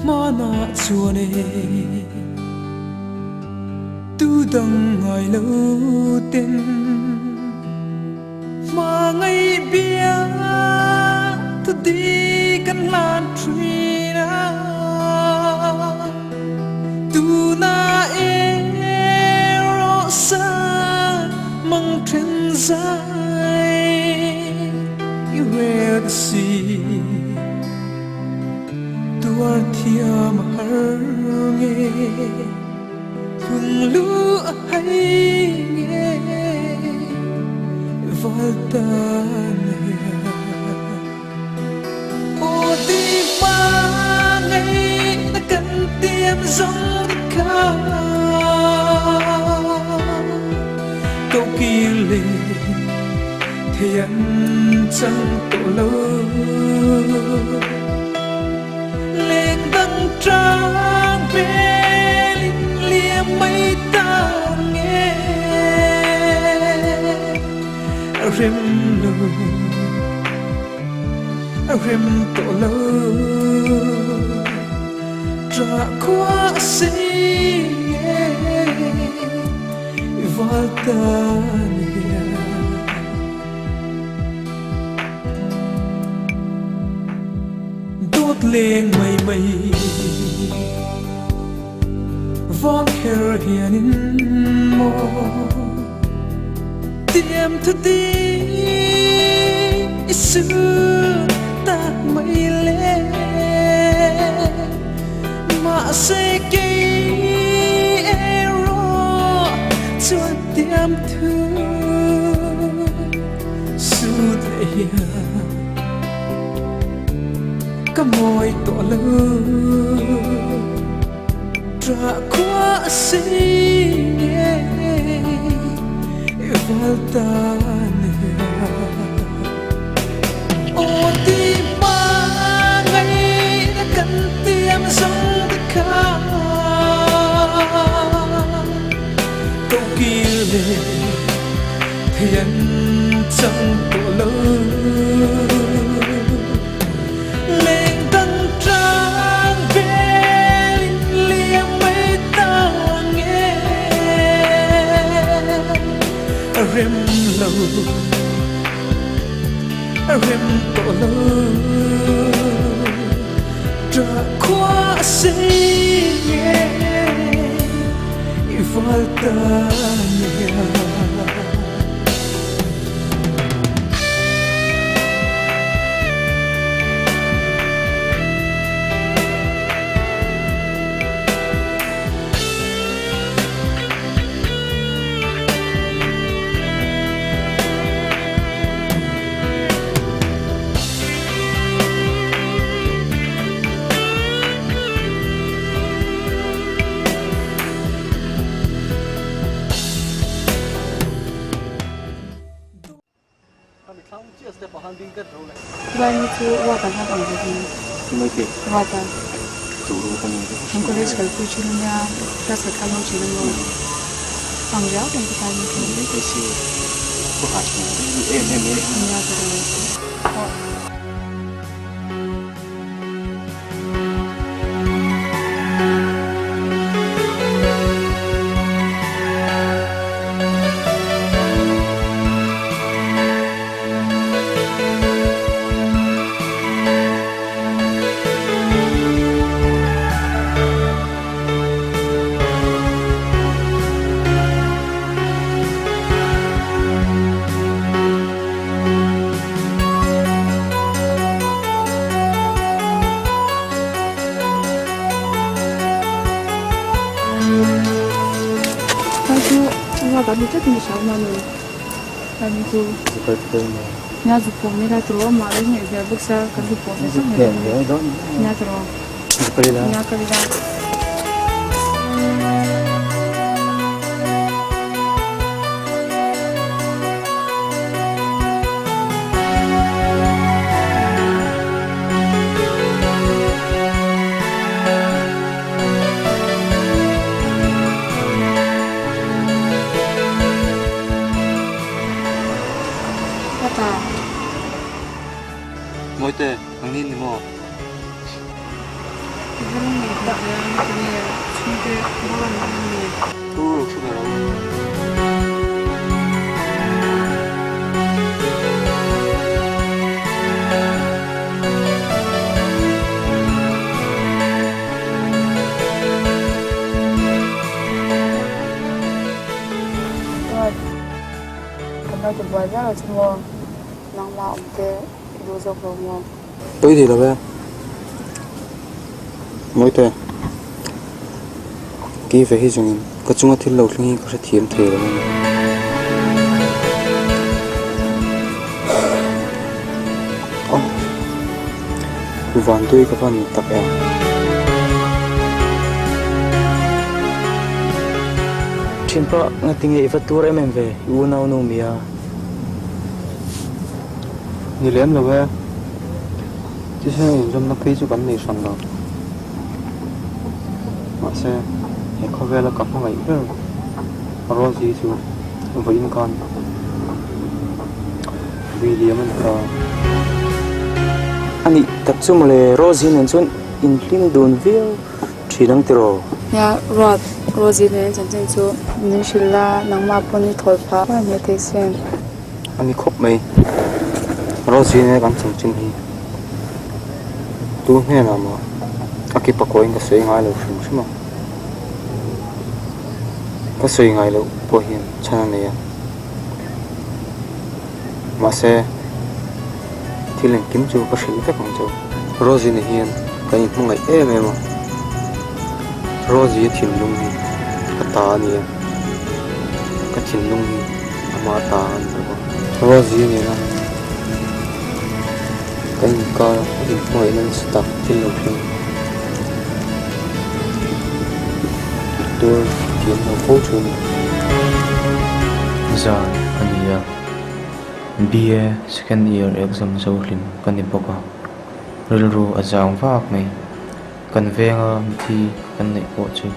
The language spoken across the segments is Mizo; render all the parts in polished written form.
Hmanah chuan e tu dang ngai lo ten hmangaih bia thu dik kan hlan thin a, tunah erawh sa mang then zai i rel ta si. Tuar thiam a har nge, hlung lu a hai nge, val tan hian. Aw ti hma ngaihna kan tiam zawng te kha, ko kir leh thei an chang tawh lo. Leng dang tang velin liam mai ta nge, a rem lo, a rem tawh lo. Ṭah khua a sei nge i val tan hian. Dawt leng mai mai vang kher hianin maw tiam thu ti i sut tak mai le mahse kei erawh chuan tiam thu sut leh hian ka mawi tawh lo ṭah khua a sei nge i val ta nia aw ti hma ngaihna kan tiam zawng te kha ko kir leh thei an chang tawh lo. Leng dang tang velin liam mai ta nge, a rem lo, a rem tawh lo. Ṭah khua a sei nge i val ta nia. Vai chu ruat an hap ang bawkin ruat a an college kalpui thin a nia class khat khan ho thin a maw ang riau kan ti ta a ni. Nia ka ring. Mawite, nang ni ni maw? nia, tinge chhungte boral an awm nge? Thu lo hre ve lo. Ruat, kan lo ti buai viau lo chu maw? Nangmah awm te i duh zawk lo maw? Pawi thei lo e. Mawite, kei ve hi zawngin ka chunga thil lo thleng hi ka hrethiam thei lo a ni. Aw, Vantui ka va ni tak em? Thinpa, ngatinge i va tur em em ve, i unau nu mia? Ni lem lo e. Thisen inzawmna phei chu kan nei hran lo. Mahse, he khawvela ka hmangaih ber Rosie chu vawiin khan vui liam a ni ta. A nih tak chu mawle, Rosie nen chuan inhlim dun viau thin ang tiraw? Nia, Ruat, Rosie nen chanchin chu min hrilh la, nangmah pawn i thawl phah huai mai thei sin. A ni khawp mai. Rosie nen kan chanchin hi tu hnenah mah a ki pakawhin ka sawi ngai lo hrim hrim a. Ka sawi ngai loh pawh hian chhan a nei a. Mahse, thil engkim chu ka hrilh vek ang chu. Rosie ni hian ka inhmangaih em em a. Rosie a thinlung hi ka ta a ni a. Ka thinlung hi ama ta a ni bawk a. Rosie nena ka inkar a inhmangaihna nasa tak thil lo thleng tur thiam lo fo thin. Zan a ni a, BA second year exam zo hlim ka ni bawk a, rilru a zang vak mai. Kan venga mithi kan neih pawh chu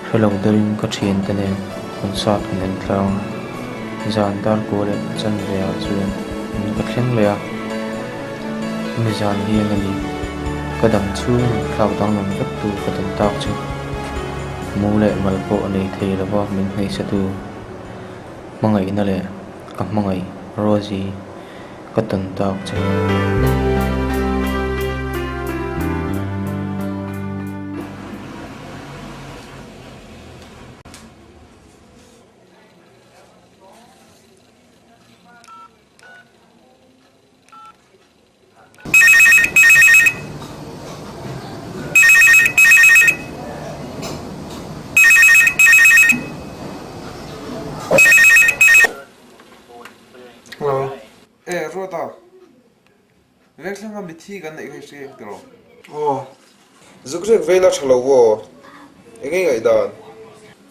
hre lo deuhin ka thiante nen concert kan en tlang a, zan dar kua leh chanve ah chuan in ka thleng leh a, hemi zan hian a ni ka dam chhung thlak danglam vek tu ka tawn tak chu mu leh mal pawh nei thei lova min hnaihsa tu hmangaihna leh ka hmangaih Rosie ka tawn tak chu. Hello. E, Ruata. Vengthlanga mithi kan neih hi hri tiraw? Aw. Zuk riak vel a tha lo aw. Eng nge ngaihdan?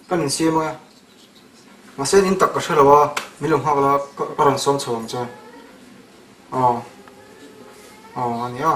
Kan insiam a. Mahse in tak ka hre lo a, min lo nghak la ka rawn sawm chho ang che. Aw. Aw a nia.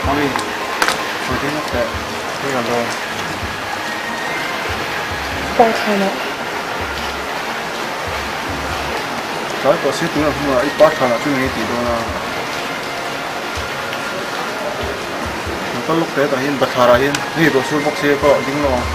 Mami, sawi ding lawk teh, hei ka dawn. Pa thlanah. Tlai tawh si tunah hmunah i pa thlanah chu ngei tih dawn a. Lo kal lawk teh tah hian bathlarah hian hei ruah sur bawk si pawh ding lawk ang.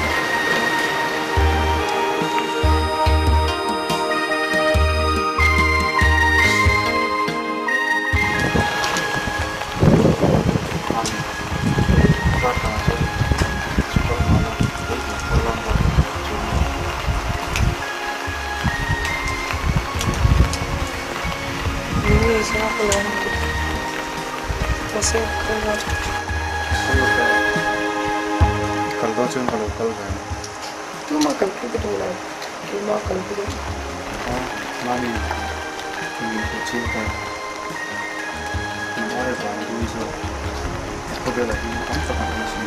Khawvelah hi tam tak an awm a sin.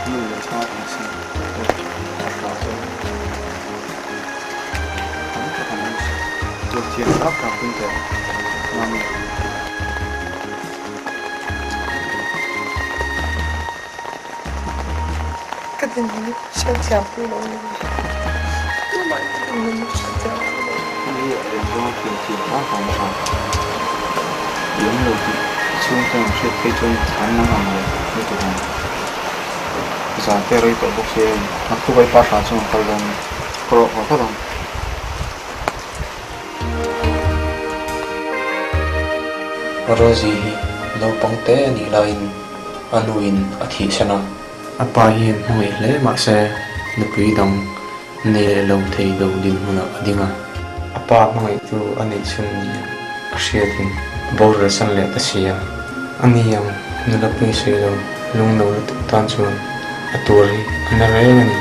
Nu leh pa ang sin pawh a hla chuan tam tak an awm a sin. Tuar thiam tak tak hun teh Mami. Ka dinhmun hi hriatthiam pui lo a ni. Tumah in ka dinhmun hi hriatthiam pui lo. Hei hi a lem zawnga pian thiam hram hram a tha. I awm lo tih i chhungte an hriat phei chuan an nang ang leh lutuk ang. Zan te rei tawh bawk si a hei. Naktuk ai pa hra chuan kal dawn ka rawh haw phawt ang. Rosie hi naupang te a nih laiin a nuin a thihsan a. A pa hian hmangaih hle mah se nupui dang nei leh lo thei lo dinhmunah a ding a. A pa hmangaih chu a neih chhun nia a hriatin a boral san leh ta si a. A ni ang nula pui sawi lo lungno lutuk tan chuan a tur hi a na reng a ni.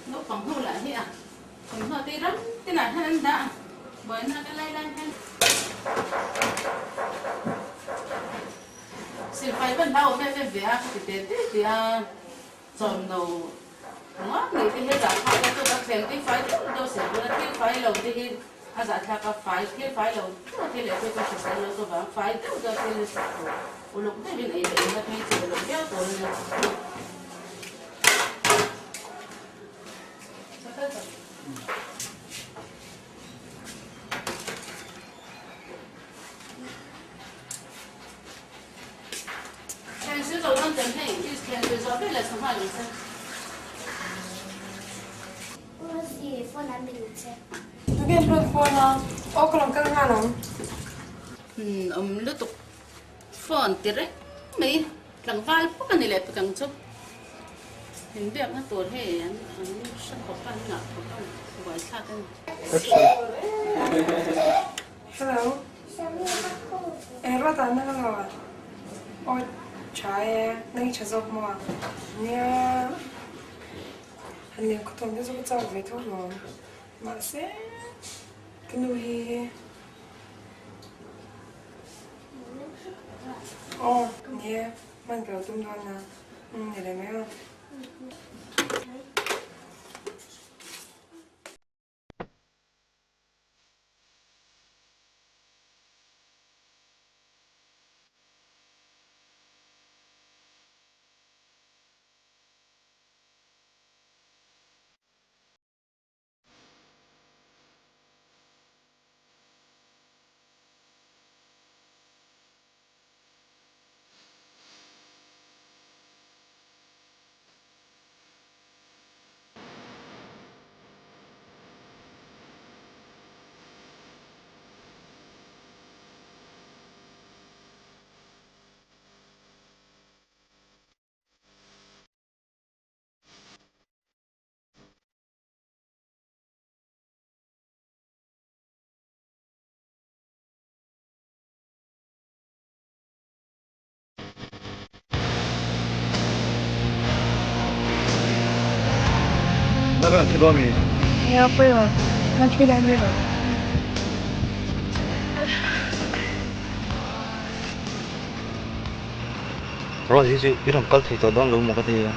Naupang ho lah hi a thawmhnaw te ram tinah hian an dah a, buaina ka lai lai hian silfai van hlau awm em em ve a ka ti te te ti a, chawmno ngawt nei te hi a zahthlak a chuan a thleng te hi fai deuh deuh sel bawk a thil fai lo te hi a zahthlak a fai thil fai lo deuh thil leh phei chuan hrisel lo chu vang fai deuh deuh thil hi uluk deuhin ei leh in a phei chu uluk viau tur a ni. Tunge an rawn phone a? Aw ka lo kal nghal ang. Awm lutuk phone ti reng mai tlangval pawk a ni leh pek ang chu. Inbiakna tur hei an hre khawp a, an ngah khawp a, buaithlak a ni. Hello. Eh ruat ah na lo a? Aw tha e, nang i tha zawk maw a? Nia, han leng khaw tawn te chu ka chak ve tho hlawm. Mahse, ka nu hi Aw, ni e, hman ka lo tum dawn a. Umm ni leh mai ang. Na kan thi dawn mi? Nia pawi lo, kan thi lai mai lo. Rose hi chu i rawn kal thei tawh dawn lo maw ka ti a,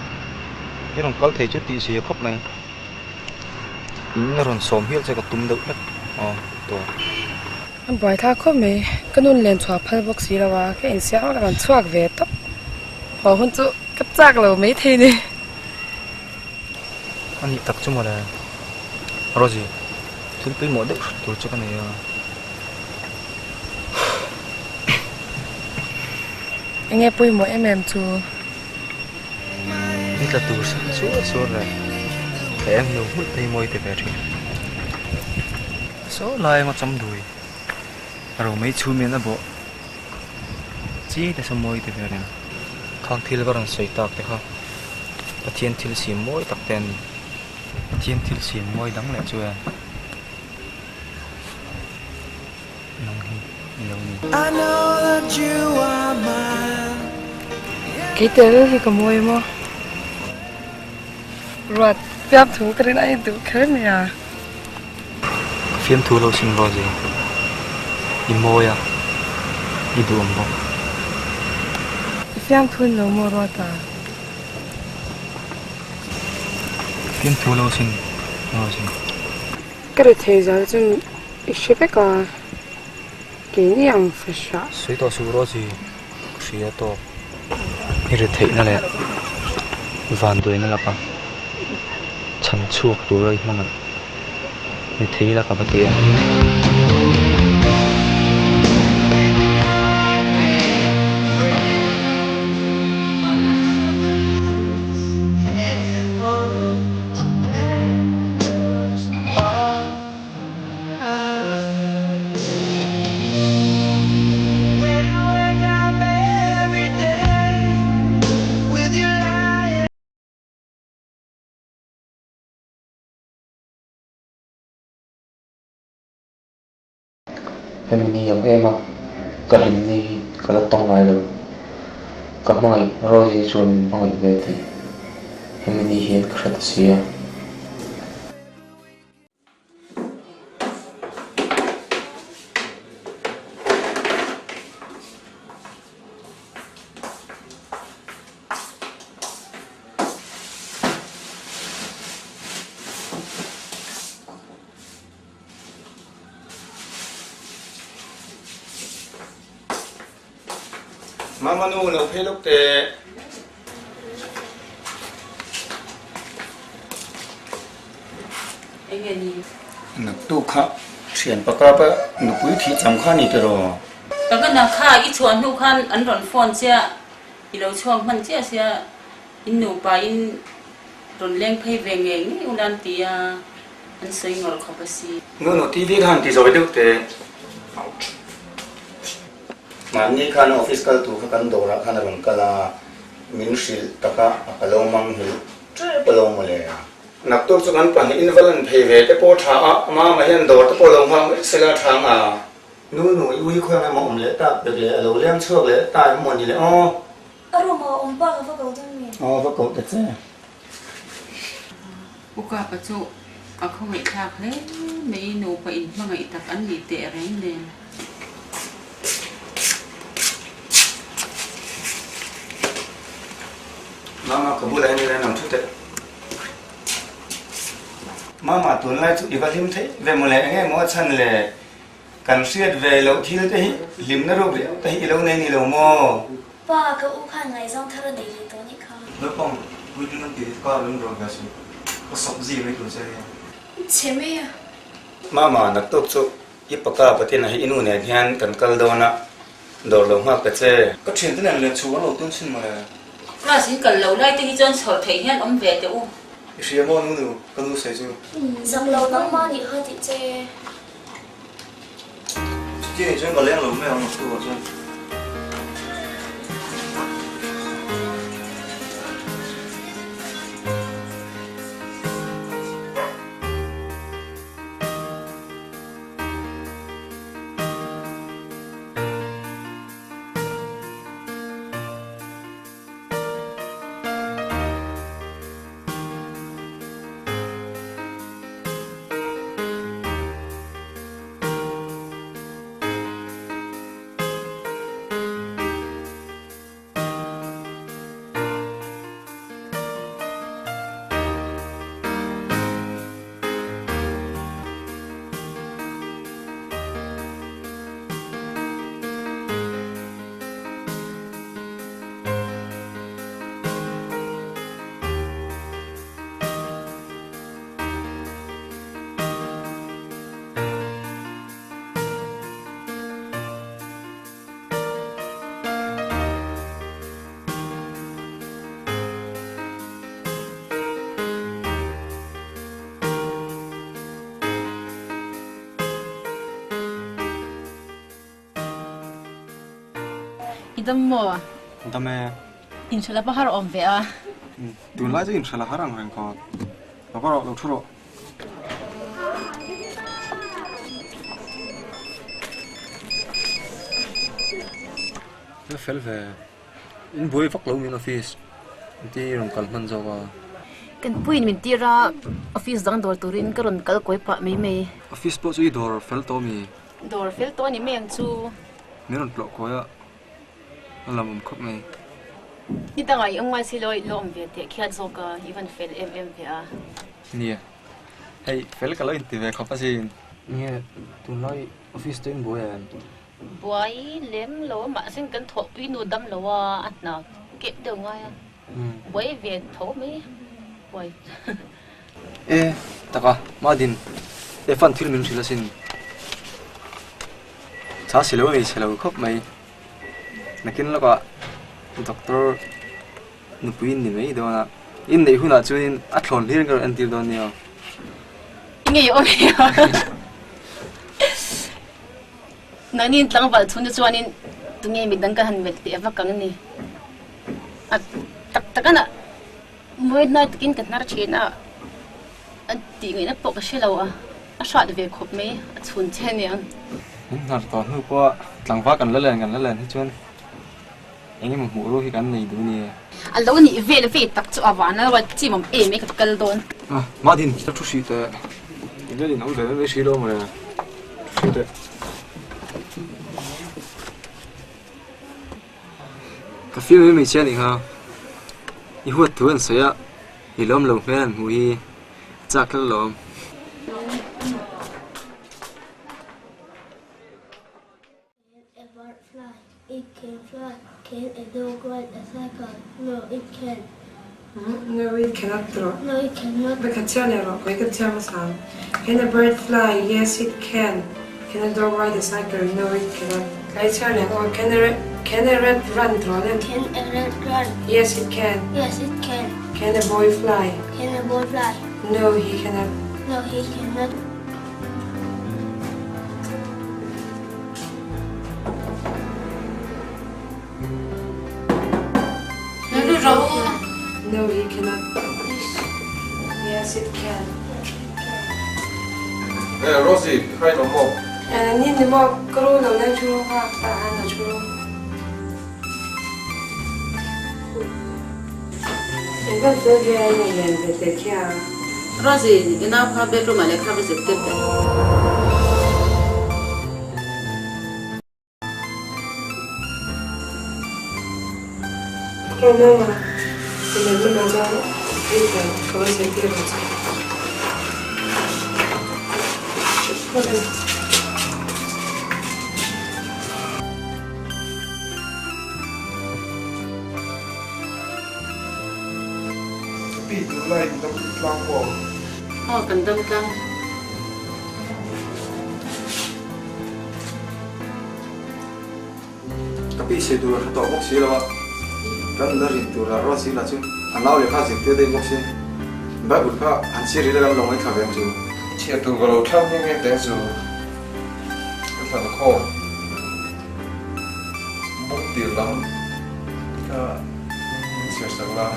i rawn kal thei chu tih zia khawp mai. In rawn sawm hial che ka tum deuh hlek aw tawh. A buai thlak khawp mai, ka nun len chhuah phal bawk si lo a, ka insiam a ka rawn chhuak ve tawp. Haw hun chu ka chak lo maithei ni. A nih tak chu mawle. Rosie, thil pawimawh deuh hrilh tur chu ka nei a. Enge pawimawh em em chu? Ni tla tur sak suar suar le ka eng lo hmulh te hi mawi ti ve thin. Saw lai anga cham dui a ro mai chhum hian a bawh chi te saw mawi ti ve reng. Khang thil ka rawn sawi tak te kha Pathian thil siam mawi tak te an ni. Pathian thil siam mawi dang leh chuan nang hi i lo ni. Kei tel hi ka mawi maw? Ruat fiamthu ka rin a i duh kher mai a. Ka fiamthu lo sin Rosie, i mawi a, i duhawm bawk. I fiamthu in lo maw Ruata? Ka fiamthu lo sin Rosie. Ka ri thei zal chu i hre vek a, keini ang fahriah. Sawi tawh suh Rosie, ka hria tawk. I ri theihna leh vanduaina laka chhan chhuak tura i hmangaih ni thei la ka va ti a. Hemi ni ang em a, ka hlimni hi ka la tawng ngai lo. Ka hmangaih Rosie chuan min hmangaih ve tih hemi ni hian ka hre ta si a. Mama nu lo phei lawk teh. Enge ni? Naktuk kha thian pakap a nupui thih cham kha ni tiraw? Ka ka na kha i chhuah hnu khan an rawn phone chiah i lo chhuak hman chiah sia in nupa in rawn leng phei ve ngei ngei ula an ti a. An sawi ngawrh khawp a si. Nu nu TV khan ti zawi deuh teh. Mahni khan office kal tur kha kan dawrah khan a rawn kal a, min hrilh tak a, a ka lo mang hrilh tep a lo mawle. Naktuk chu kan pahnih in va lan phei ve te pawh tha a, mama hian dawr te pawh lo nghak mai sela tha ang a. Nu nu i ui khawi ang emaw awm leh tak pek leh a lo leng chhuak leh ta em maw ni le aw. A room ah awm bak a va ko dawn mi? Aw va koh ta che. U Kapa chu a khawngaihthlak hle mai, nupa inhmangaih tak an nih teh reng nen. Mama ka bulah hian ila nang thu teh. Mama tunlai chu i va hlim theih ve mawle enge maw a chhan le? Kan hriat ve loh thil te hi hlimna ruk riau te hi i lo nei ni lo maw? Pa, ka u khan ngaihzawng thar a nei leh tawh nih kha. Naupang puitling an tih hi kar an rawn ve suh. Ka sawp zir mai tur che hei. Chhe mai a. Mama, naktuk chu i paka patina hi i nu nen hian kan kal dawn a, dawr lo nghak ta che. Ka thiante nen leh chhuk an lo tum thin mawle. Class in kal lo lai te hi chuan chhawr theih hian awm ve teh u. I hria maw nu nu, ka nu sawi chu. Zak lo nangmah nih kha tih che. Chuti chuan ka leng lo mai ang naktuk ah chuan. Dam maw? Dam e. Inhralh a va har awm ve a. Tunlai chu inhralh a har ang reng kha. Lo va rawh, lo thu rawh. La fel ve. In buai vak lo min office ti rawn kal hman zawk a. Kan puiin min tir a, office dang dawr turin ka rawn kal kawi pah mai mai. Office pawh chu i dawr fel tawh mi? Dawr fel tawh a ni mai ang chu. Min rawn tlawh kawi a, a lam awm khawp mai. Ni dangah i awm ngai si lo, i lo awm ve teh khiat zawk a, i van fel em em ve a. Nia, hei fel ka lo inti ve khawp asin. Nge tunlai office te in buai em? Buai lem lo a, mahse kan thawhpui nu dam lo a, a hna kep deuh ngai a, buai ve tho mai buai. E taka Madin, Efan thil min hrilh asin. Cha si lo a nei chhe lo khawp mai. Nakin lawkah doctor nupui in ni mai dawn a, in neih hunah chuanin a thlawn hlir ka rawn entir dawn nia. Nge i awm hi a? Nangni tlangval chhung te chuanin tunge midang ka han melh teh vak ang ni? A tak tak a mawi hnai takin ka hnar thin a, a tih ngaihna pawh ka hre lo a, a hrat ve khawp mai, a chhun che aniang. Min hnar tawh hnu pawha tlangval kan la len kan la len hi chuan eng emaw hmuh rual hi kan nei duh nia. A lo nih vel ve tak chu a van a chi mawm em e ka kal dawn. A, Madin, ka thu hrih teh. I vel in awm ve mai hrih lo maw le? Thu hrih teh. Ka fim mai mai che anih kha. I huat thu an sawi a, i lawm lo hmel an hmuh hi chak hlel lawm. Can a bird fly? It can fly. Can a dog ride a cycle? No, it can't. No, it cannot rawh. No, it cannot. Ka chhiar leh rawh, khawi ka chhiar hmasa ang. Can a bird fly? Yes, it can. Can a dog ride a cycle? No, it cannot. Ka i chhiar leh ang aw. Can a can a rat run rawh le. Can a rat run? Yes, it can. Yes, it can. Can a boy fly? Can a boy fly? No, he cannot. No, he cannot. No, he cannot. Yes, it can. Eh, Rosie, khai no mo. Eh, ni ni mo kru lo le chu ha ta han na chu. In va fel ve a nei lian ve teh khi a. Rosie, i nau kha bedroom ah lehkha va zir tir teh. Aw mama, i lem lamah chuan phei teh ka va zir tir ang che. Pi tunlai in dam tlang pawh. Aw kan dam tlang. Ka pi sawi tur a hre tawh bawk si lo a, kan nuna rin tur lah ruat si lah chu a nau leh kha zirtir daih bawk si. Bible kha han chhiar ila kan lo ngaithla ve ang chu. Chhiar tur ka lo thlang nghe nghe teh chu ka thlan khawm bawk tir lam kha min chhiar sak la.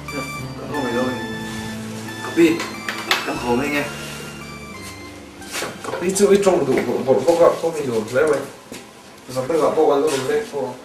Kan haw mai dawn a ni. Ka pi, kan haw mai nge. Ka pi chu i tawng duh bawrh bawrh bawk a, kawm i nuam hle mai. Zan dangah pawh kan la rawn leng fo ang.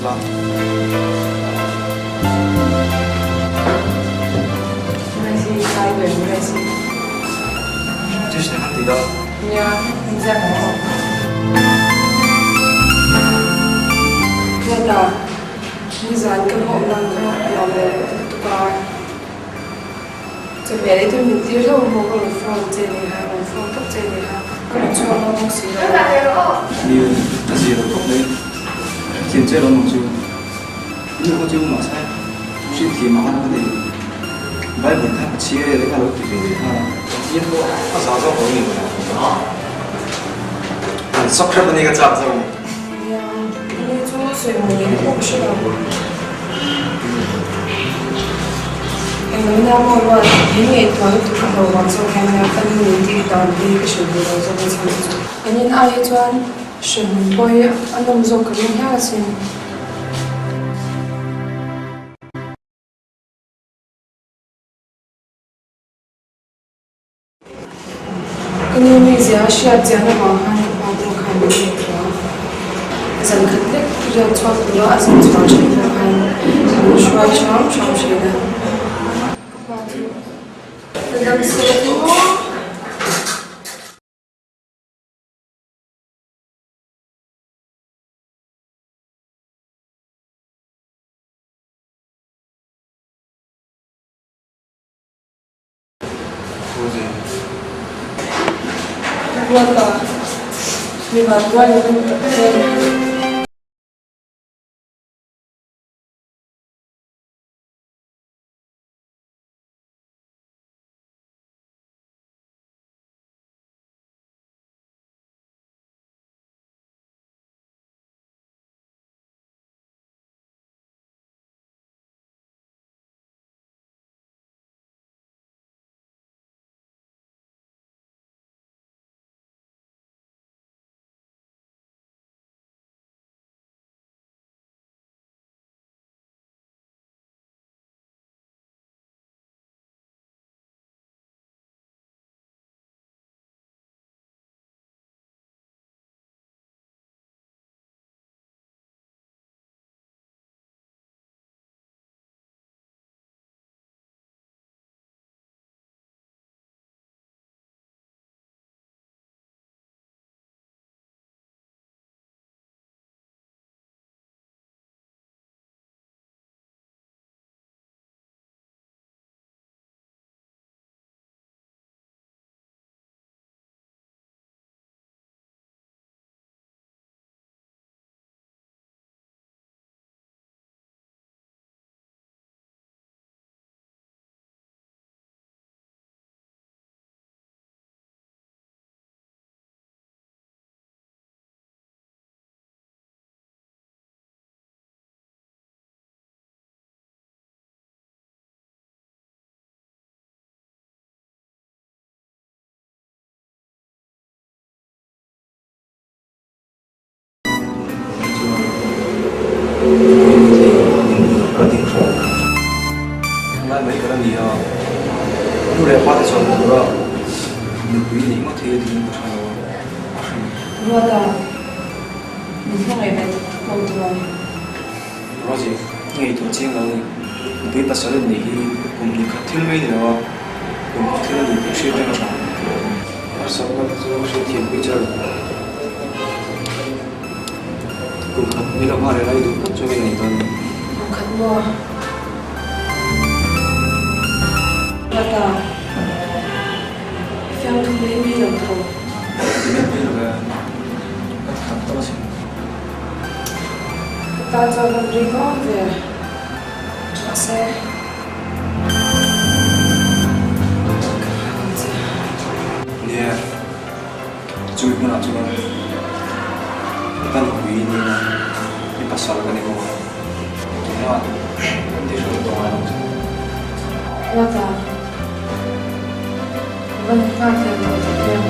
la. Resi kai ber resi. Tuition kan ti da. Nia, inziak ang aw. Ruata, nizan ka hmuh awm lang kha a nuam lo lutuk a. Chawhmeh lei tur min tir hlauh maw ka rawn phone che ni kha, rawn phone tawp che ni kha, ka rawn chhuak ngam bawk si lo. Ni, a zir lo khawp mai. Hrethiam che lo ang chu. Nu kha chu mahse hriatthiam ah khan ka nei. Bible kha ka chhiar e kha lo ti ve leh nghal a. Pathian pawh a zah zawk lo ni maw? An sawk hrep a ni ka chak zawk ni. Nia, nu chu sawi maw leh pawh ka hre lo. Engmahna maw ruat min ngaihtuah lutuk ka hlauh vang zawk hian nia ka nu min tih dan hi ka hrilh duh lo zawk a chhan chu. Kan in ai hi chuan hrehawm pawh hi a nawm zawk ka ring hial asin. Ka nu mizia a hriat chian avang khan ka pa pawh khan min ngaihtuah a, zan khat lek riak chhuak tura a zan chhuah thin pawh khan min hruai hram hram thin a. Ka pa chu ka dam se maw? Ruata, mi vanduai lo ka ni tak em? Ka ding hrawk. Englai mai ka la ni a, nu leh pa te chuan tura nupui neih ngawt hi a ding ka tha lo a, a hrim. Ruata, min hmangaih ve tak tak lo tur a ni. Rosie, i ngaihtuah chiang lo a ni. Nupui pasal in neih hi kum ni khat thil mai ni lo a, kum khat thil a ni tih hriat reng a tha. Harsatna te chu hriatthiam pui che a ni. Kum khat ni lo nghal ila i duh phawt chuan i nei dawn a ni. Kum khat maw? Ruata, i fiamthu mai mai lo tawh. Ti mai mai lo e, ka ti tak tak asin. Ka tan chuan rawn ri dawn ve. Mahse, ka nghak ang che. Nia, chumi hmunah chuan ka nupui nia i pasal ka ni bawk a, tunah kan ti hruai tawh ngai lo che. Ruata, ka van nghak hlel tawh tak em.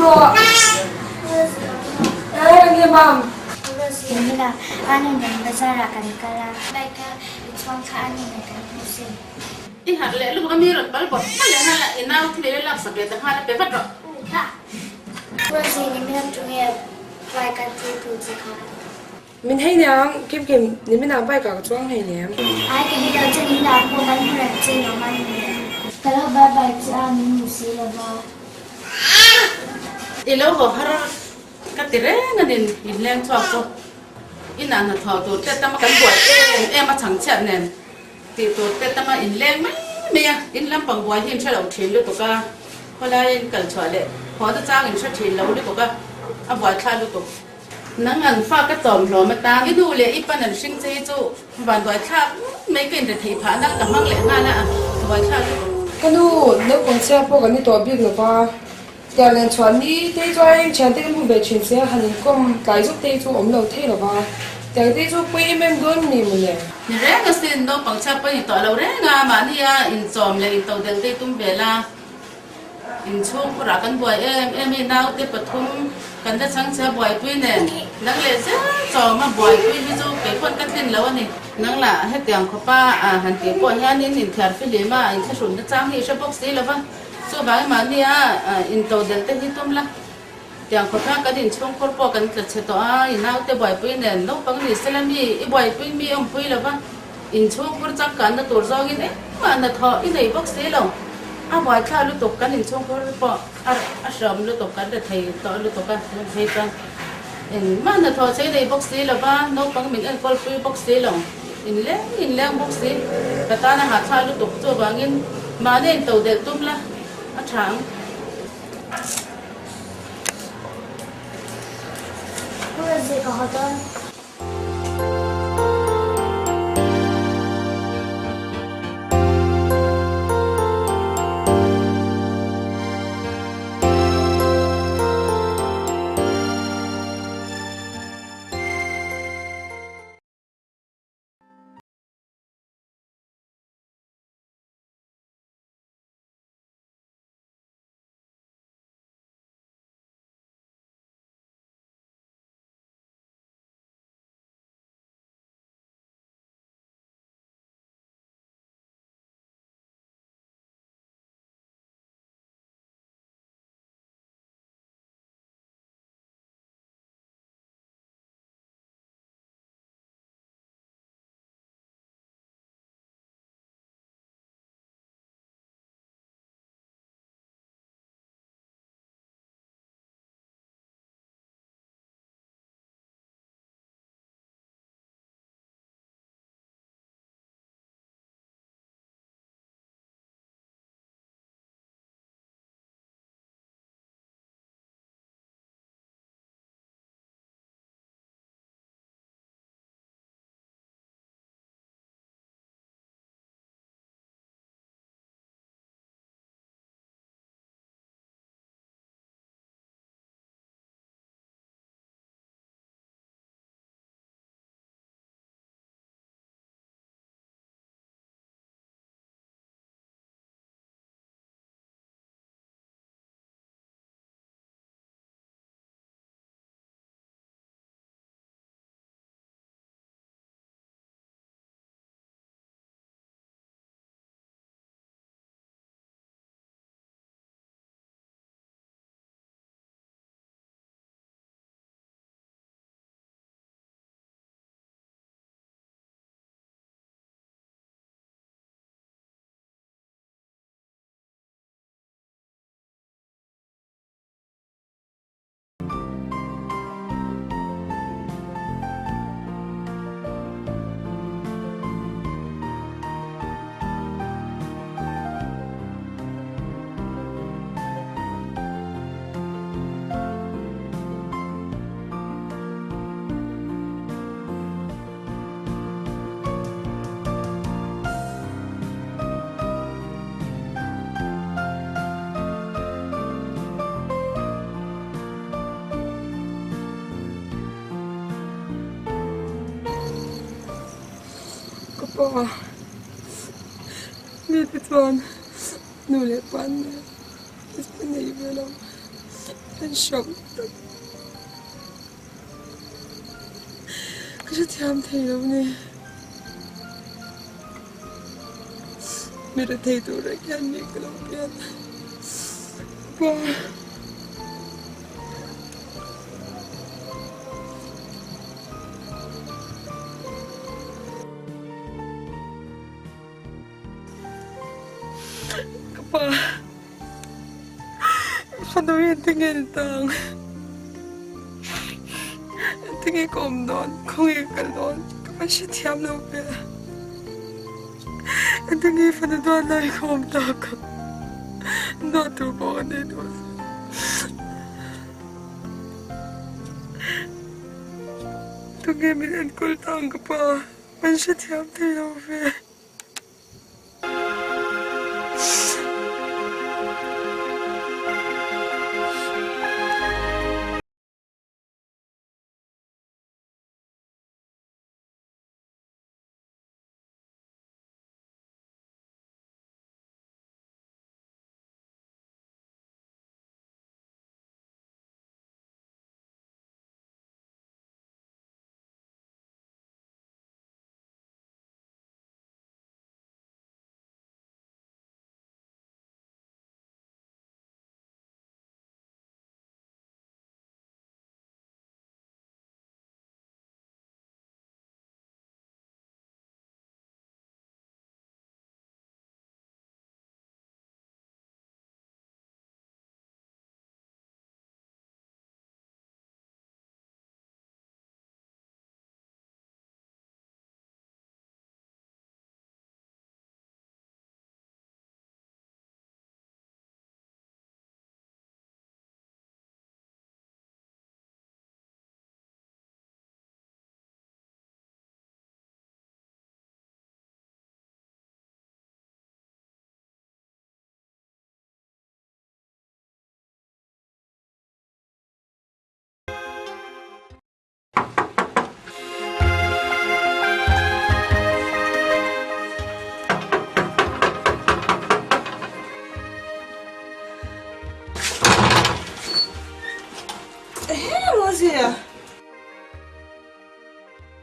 rawh. Enge mam? Nimina ani nen bazar ah kan kal a, bike a i chhuang kha ani nen kan hmu sin. I harh leh lutuk a mi rawn pal bawrh bawrh leh nghal a, i nau thil ei lak sak leh ta nghal a pe vat rawh. Rosie nimina tunge bike a tir tu che kha? Min hei niang, Kim Kim, nimina bike ah ka chuang hei nem. Ai ka hei lo che nimina pawh kan hmu reng che lawm a ni. Ka lo bye bye che a min hmu si lo va. I lo haw har ka ti reng a nin inleng chhuak chu inah hnathawh tur te tama kan buai em em a chhangchhiat nen tih tur te tama inleng mai mai a, in lampang buai hi in hre lo thin lutuk a, khawlai in kal chhuah leh haw na chang in hre thin lo lutuk a, a buaithlak lutuk. Nang an fa ka chawm hlawm atan i nu leh i pan an hring che hi chu vanduai thlak ngawt mai ka inre theih phah na ka hmang leh nghal a, buaithlak lutuk. Ka nu, naupang chhia pawh kan ni tawh bik lo va, tiang nen chhuah ni te hi chuan thian te kan hmu ve thin sia, han inkawm tlai zuk te hi chu awm lo thei lo va, tiang te hi chu pawi em em dawn ni mawle. Ni reng asin, naupang chhia pawh i ni tawh lo reng a, mahnia inchawm leh intodelh te hi tum ve la. Inchhung phurah kan buai em em i naute pathum kan la chhang chhia buaipui nen nang leh zel chawma buaipui hi chu kei pawn ka tlin lo a ni. Nang lah hetiang khawpa han tih pawh hianin inthiar fihlim a inthlahrunna chang hi i hre bawk si lo va, chuvangin mahnia intodelh te hi tum la. Tiang khawpa kan inchhung khur pawh kan tla chhe tawh a, i naute buaipui nen naupang ni sela mi i buaipui mi awmpui lo va, inchhung khur changkanna tur zawngin engmah hnathawh i nei bawk si lo. A buaithla lutuk kan inchhung khur pawh a hreawm lutuk kan rethei tawh lutuk a, tun phei chuan engmah hnathawh chei nei bawk si lo va, naupang min enkawl pui bawk si lo, inleng inleng bawk si, ka tan a hahthlak lutuk chuvangin mahni intodelh tum la a tha ang. Ka pa, mite chuan nu leh pa an nei ve lo. En hram tak. Ka hrethiam thei lo ni. Mi rethei tur reng hian mi ka lo pian a. Pa. Ka pa. Fanu hi engtinge ni ta ang? Engtinge ka awm dawn? Khawnge ka kal dawn? Ka va hrethiam lo ve. Engtinge fanu duat lai ka awm tak ang? Duat tur pawh ka nei tawh si. Tunge min enkawl ta ang ka pa? An hrethiam thei lo ve.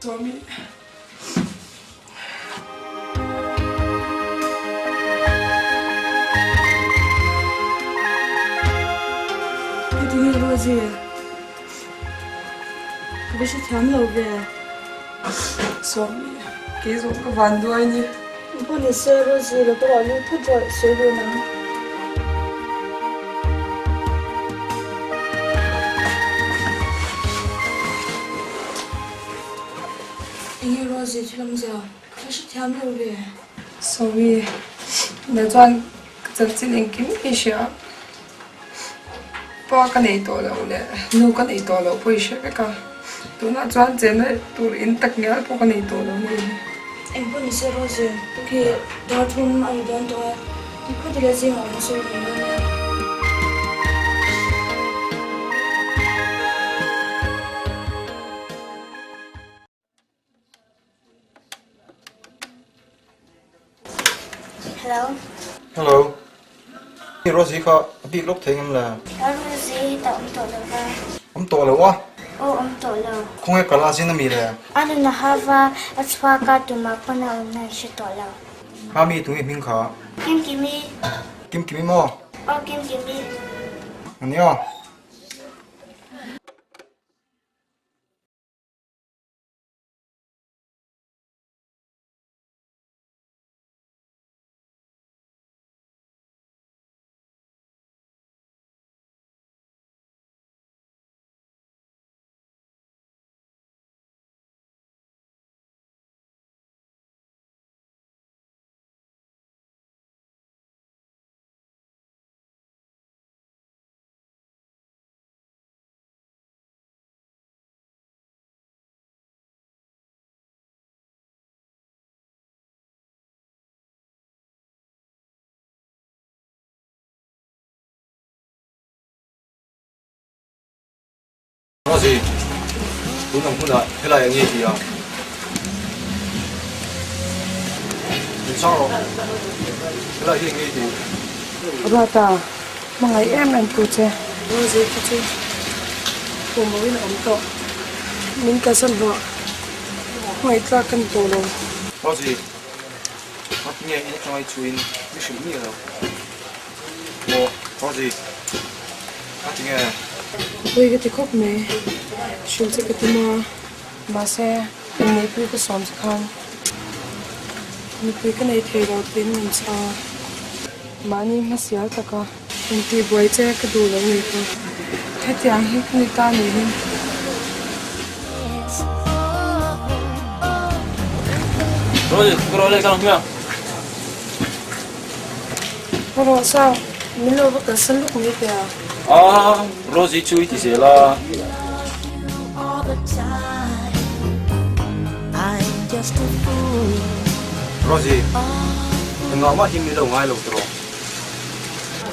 Tommy. Tinge Rosie? Ka va hrethiam lo ve. Sawmi, kei zawng ka van duai ni. Pawh ni se Rosie lo pawh lu thut rawh sawi dun ang. Enge Rosie thil awmzia? Ka va hrethiam lo ve. Sawmi, na chuan ka chanchin engkim hi hria. Pa ka nei tawh loh leh nu ka nei tawh loh pawh i hre vek a, tunah chuan chenna tur in tak ngial pawh ka nei tawh lo ni. Engpawh ni se Rosie, khi dar thum a ri dawn tawh a, ti phawt ila zingah awm sawi dawn dawn nia. Hello. Hello. Rosie kha a bik lawk thei ngam le. Rosie hi ta awm tawh lo va. Awm tawh lo a? Aw awm tawh lo. Khawnge kal a zin ami le? A nun a hava a chhuak a tumah pawn a awmna an hre tawh lo. Kha mi tunge hming kha? Kimkimi. Kimkimi maw? Aw Kimkimi. Ania. Rosie, tun ang hunah helai ang nge ti a? Min chang rawh, helai hi eng nge i tih? Ruata, hmangaih em em tu che. Rosie khi chu pum bo in a awm tawh. Min kalsan hnuah hmangaih tlak ka ni tawh lo. Rosie, ngatinge in atanga i chhuin mi hrilh miah lo? Maw Rosie, ngatinge? Pawi ka ti khawp mai, hrilh che ka tum a, mahse inneihpui ka sawm che khan nupui ka nei thei lo tiin min chhang a, mahni hmasial taka intihbuai che ka duh lo ni kha. Hetiang hi ka ni ta niin. Rosie, ka rawh leh ka lang hmiang. Rawh sa, min lo va kalsan lawk mai teh a. A, Rosie chu i ti zel a. Rosie, engah mah hi min lo ngai lo tawh.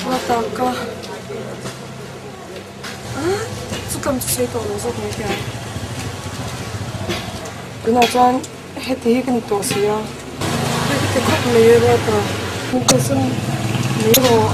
A tak ka. A, chutlam chu sawi tawh lo zawk mai teh a. Tunah chuan. Heti hi ka ni tawh si a. Hei ka ti khawp mai e Ruata. Min kalsan mai rawh.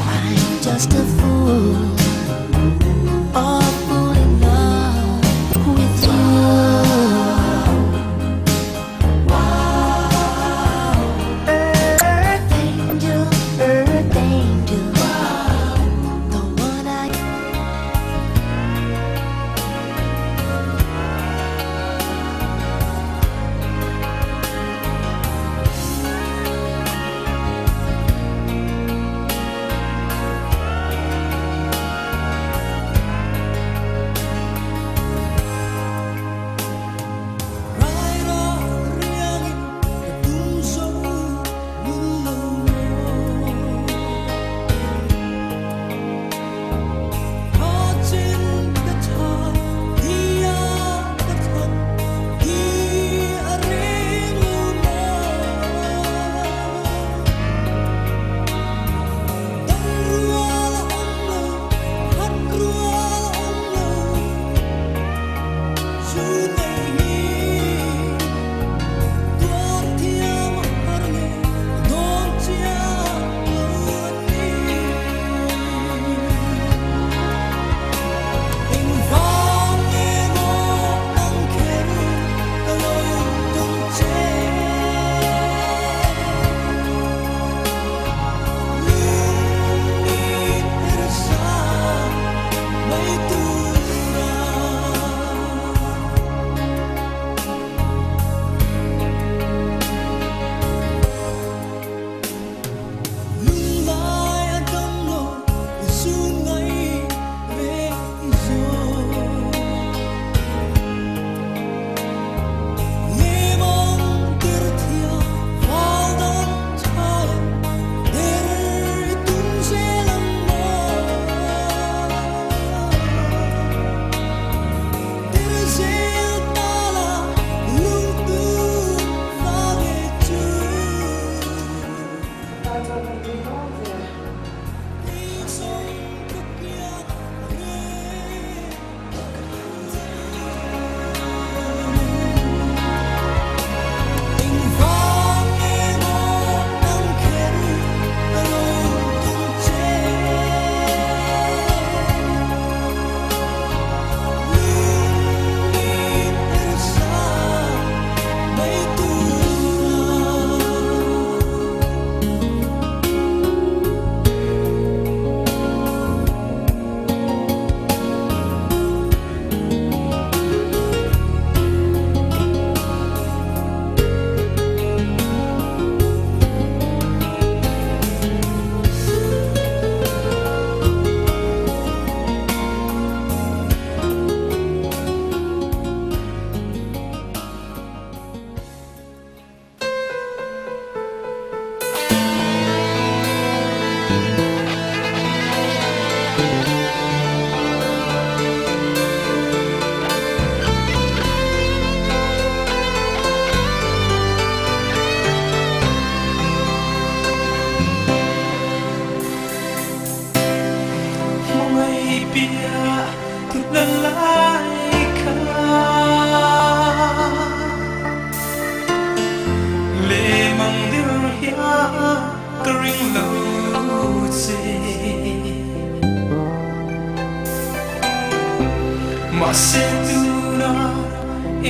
Mahse tuna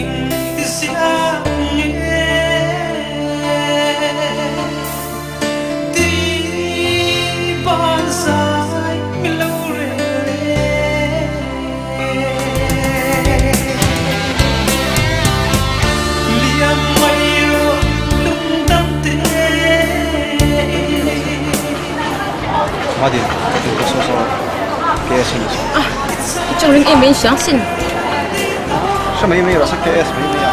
engti zia nge Ti ban zai mi lo rel le. Liam mai rawh lungdam te. Madin, ka saw saw a, KS in a saw. Chung ring em in siang sin. Hre mai mai rawh sa KS mai mai a.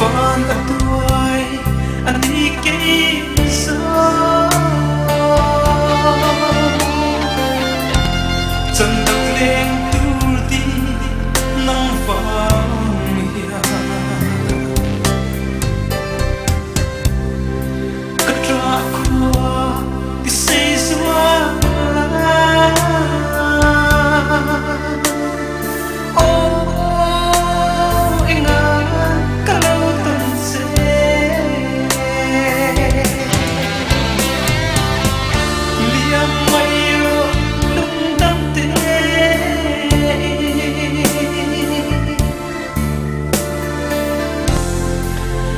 Van a tuai a ni kei zawng Chan dang leng tur di nang vang hian. Ka ṭah khua ti sei zual la. Aw enga ka lo tawn che. Liam mai rawh lungdam te.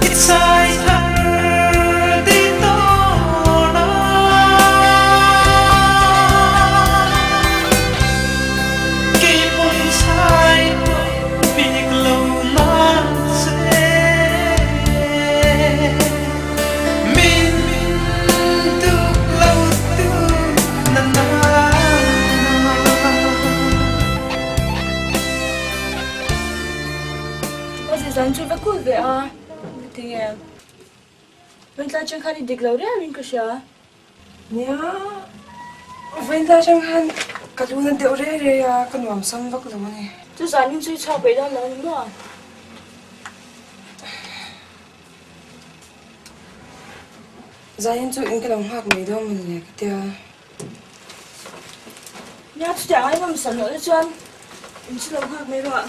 I chai thar ti tawn a. Kei pawn chai bik lo na che. Min tuk lo tu na na. Aw zan chu va kul ve a, tinge Vaintla chang khan i dik lo riau in ka hria. Nia, Vaintla chang khan ka lu na deuh rei rei a, ka nuam sam vak lo a ni. Chu zanin chu i chhuak peih dawn lo a ni maw? Zanin chu in ka lo nghak mai dawn maw ni le ka tia. Nia, chutiang ai ngam sam loh te chuan in chu lo nghak mai rawh,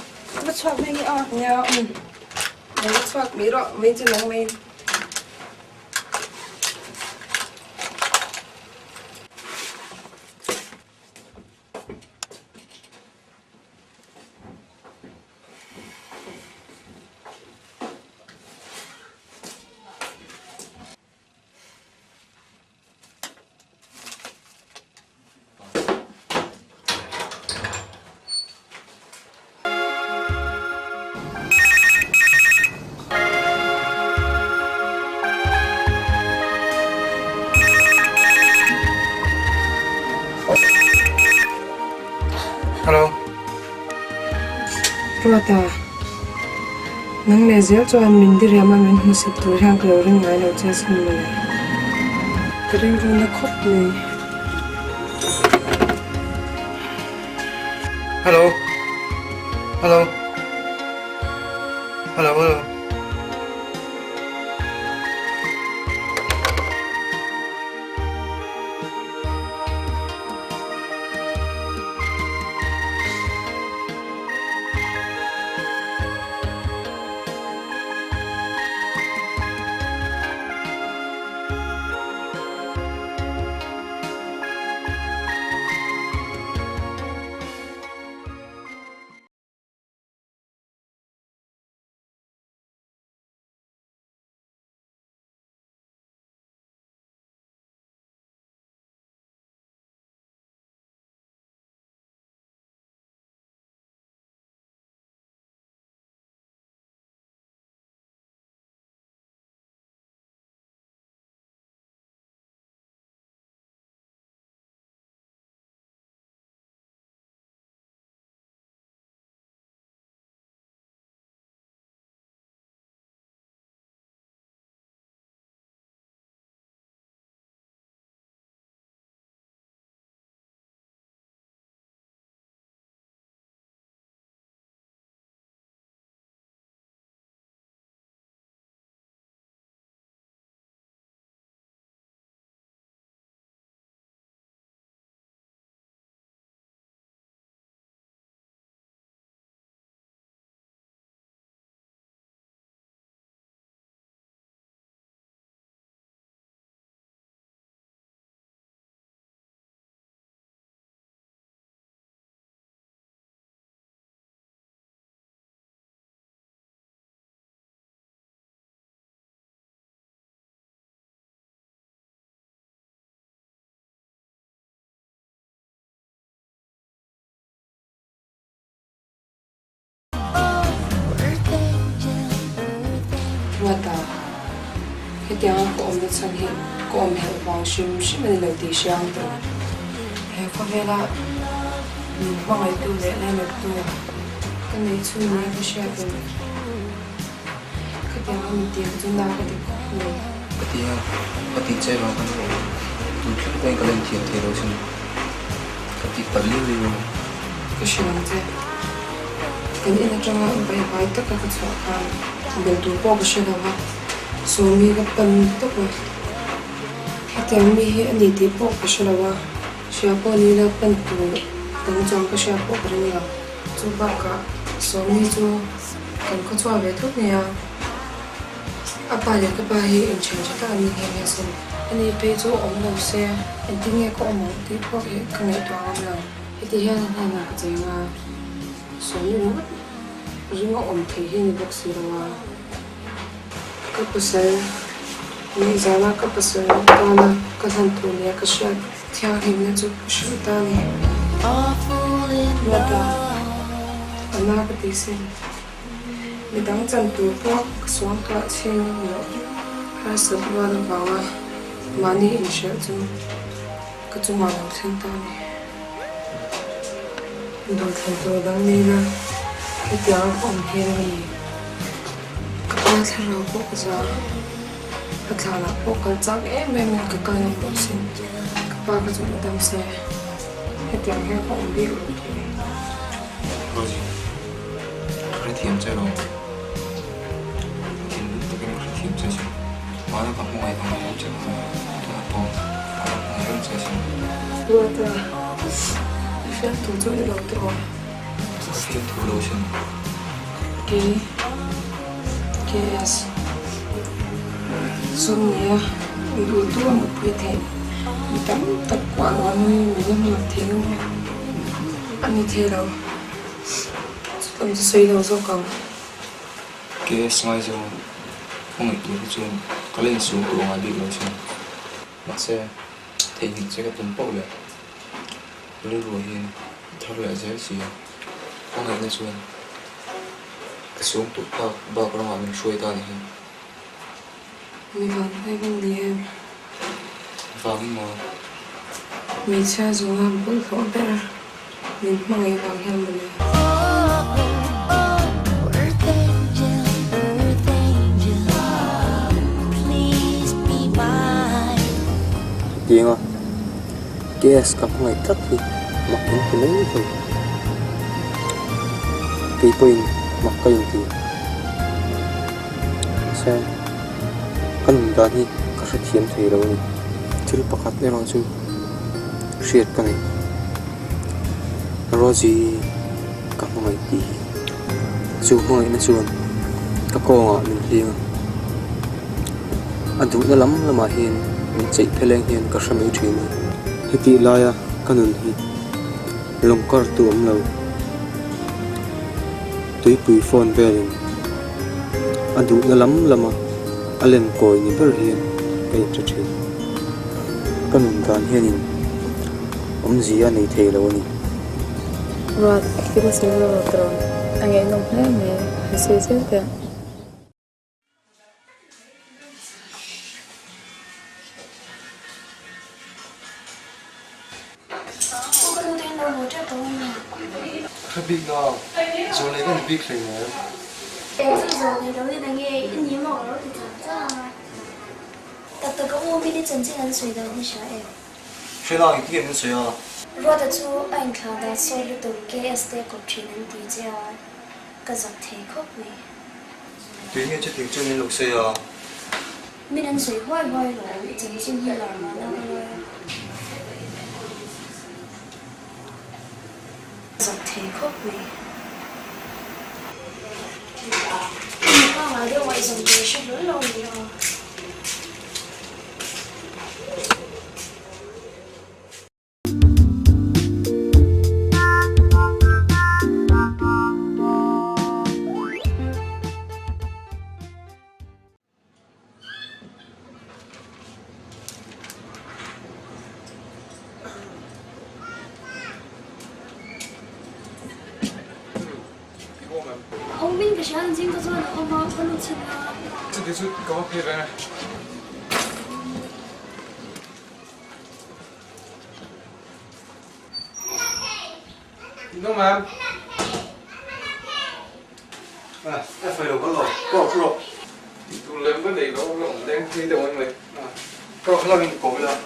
va chhuak mai nge aw. Nia, um, va chhuak mai rawh, vawiin chu nang mai. Hello. Ruata, nang leh zel chuan min diriam a min hmusit tur hian ka lo ring ngai lo che asin mawle. Ka rilru na khawp mai. Hello. Hello. Hello, hello. Hetianga ka awmna chhan hi ka awm helh vang hrim hrim a ni lo tih hria ang tawh. He khawvela min hmangaihtu leh lainattu ka neih chhun nia ka hriat in khatianga min tih kha chu na ka ti khawp mai. Ka ti a, ka tih che vang khan aw tun thleng pawhin ka la inthiam thei lo sin. Ka tih palh liu liu a ni. Ka hrilh ang che. Kan in atanga baihvai taka ka chhuah khan bel tur pawh ka hre lo va, Sawmi ka pan tawp a. Hetiang mi hi a ni tih pawh ka hre lo a, hria pawh ni ila pan tur dang chuang ka hria pawh ka ring lo. Chu bakah Sawmi chu kan khaw chhuah ve thut nia. A pa leh ka pa hi inthian tha tak an ni nghe nghe sin. Ani phei chu awm lo se, engtin nge ka awm ang tih pawh hi ka ngaihtuah ngam lo. Heti hian a hnenah ka cheng a, sawm ringawt ring a awm thei hi a ni bawk si lo a. Ka pasal ngaihzana ka pasal tana ka hlan tur nia ka hriat thianghlimna chu ka hrilh ta a ni. Ruata, a na ka ti sin. Midang chan tur pawh ka suangtuah chhin loh harsat rual avanga mahni inhrilh chu ka chungah lo thleng ta a ni. Duhthlan tur dang nila hetiang a awm hian a ni. Ka pa thlarau pawh ka za, ka thlanah pawh kal chak em em in ka kal ngam lo sin. Ka pa ka chu la dam se, hetiang hian ka awm bik lo tur a ni. Rosie, ka hrethiam che lo. Thinlung takin ka hrethiam che sin. Mahna ka hmangaih ang em che kha tunah pawh ka la hmangaih reng che sin. Ruata, i fiam thu chu i lo ti aw. Ka fiam thu lo sin. Kei, KS, sum nia duh duh a mutpui theih mi tam tak kuah lo a nui min la hmuh thei ngam a, a ni thei lo. Chutam chu sawi lo zawk ang. KS ngaizawng hmangaih tur hi chuan ka la insum tur ngai bik lo sin. Mahse, theihnghilh che ka tum pauh leh rilru hian a thar leh zel si a. Hmangaihna chuan ka sum tur phak bak ramah min hruai ta ni hi. Mi van hawi vang ni em? Vangin maw? Hmeichhia zawnga bawlhhlawh ber min hmangaih vang hian maw le? Hetianga KS ka hmangaih tlat hi mak in ti mai thei. Kei pawhin mak ka inti. Mahse, ka nun dan hi ka hrethiam thei lo a ni. Thil pakhat erawh chu hriat ka nei. Rosie ka hmangaih tih hi. Chu hmangaihna chuan ka kawngah min hling a, a duhna lam lamah hian min cheih pheleng hian ka hre mai thin a ni. Hetih laia ka nun hi lawng kar tu awm lo. Tuipui phone velin a duhna lam lama a len kawi ni ber hian ka inhre thin. Ka nun dan hianin awmzia a nei thei lo a ni. Ruat, thil sawi lo rawh tawh. A ngaihnawm hle mai, han sawi zel teh. Ka bik lo, zawl nei ka ni bik hlei maw? Eng chu zawl nei lo ni nge i ni maw ka lo ti chang chang a. Tak tak a u min i chanchin an sawi dan hi hria em? Hre la engtin nge min sawi a? Ruata chu a inthlah dan sawi lutuk KS te kawp thin an ti che a, ka zak thei khawp mai. Tui nge chutiang chuan min lo sawi a? Min an sawi huai huai lo, i chanchin hi lar mahna ka ruai a. Zak thei khawp mai. I mipa ngai deuh ngaihzawm tur i hre hlawl lo ni a. Awm in ka hria an zing ka chuan a awm a, ka lu chhin a. Chuti chu ka va phei reng e. No ma'am. À, em phải lo có lo, có lo. Tih lem va nei lo, la awm leng phei deuh mai mai. Có lo in ko la.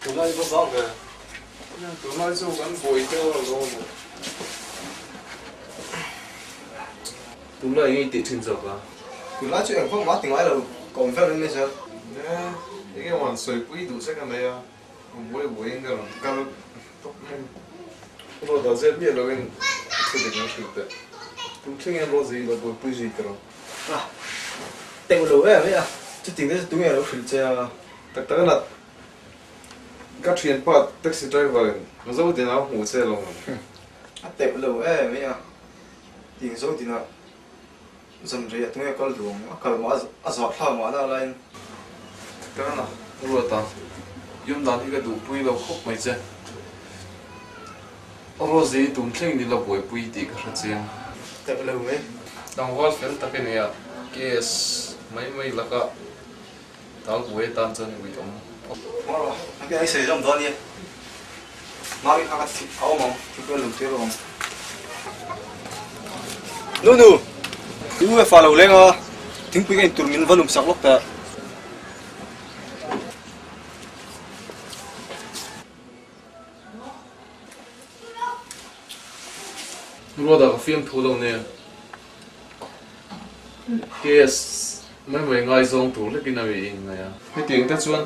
Tunlai va vang ve. Tunlai chu kan buai deuh a lo maw. Tunlai eng i tih thin zawk a? Tunlai chu eng vak mah ti ngai lo, ka awm vel in mai zel. Nia, eng emaw han sawipui duh che ka nei a, buai buai in ka rawn kal tawp mai. Ka lo dah zep miah lo in thu dik an hrilh teh. Tum thleng hian Rosie i lo buaipui zui ta rawh. A, teuh lo em mai a, chuting te chu tunge a lo hrilh che a? Tak tak a nat. Ka thianpa taxi driver in Zodina a hmuh che lo maw? A teuh lo em mai a. Ting zo dinah zan rei a tunge kal duh ang, a kal mah a zah thlak mah na laiin. Ka na ruat a, yum dan hi ka duhpui lo khawp mai che. Rosie tun thleng ni la buaipui tih ka hre chiang. Teuh lo mai. Tlangval fel tak i nei a, case mai mai laka tal buai atan chuan i uiawm. Maw, a ke ai sawi zawm dawn nia. Mami kha ka thih a awm ang, thingpui a lum tir awm ang. Nu nu, i u fa lo leng a, thingpui ka intur min va lum sak lawk teh. Ruata ka fiam thu lo nia. Case mai mai ngaizawng tur lekin a mi in ngai a. Hetiang te chuan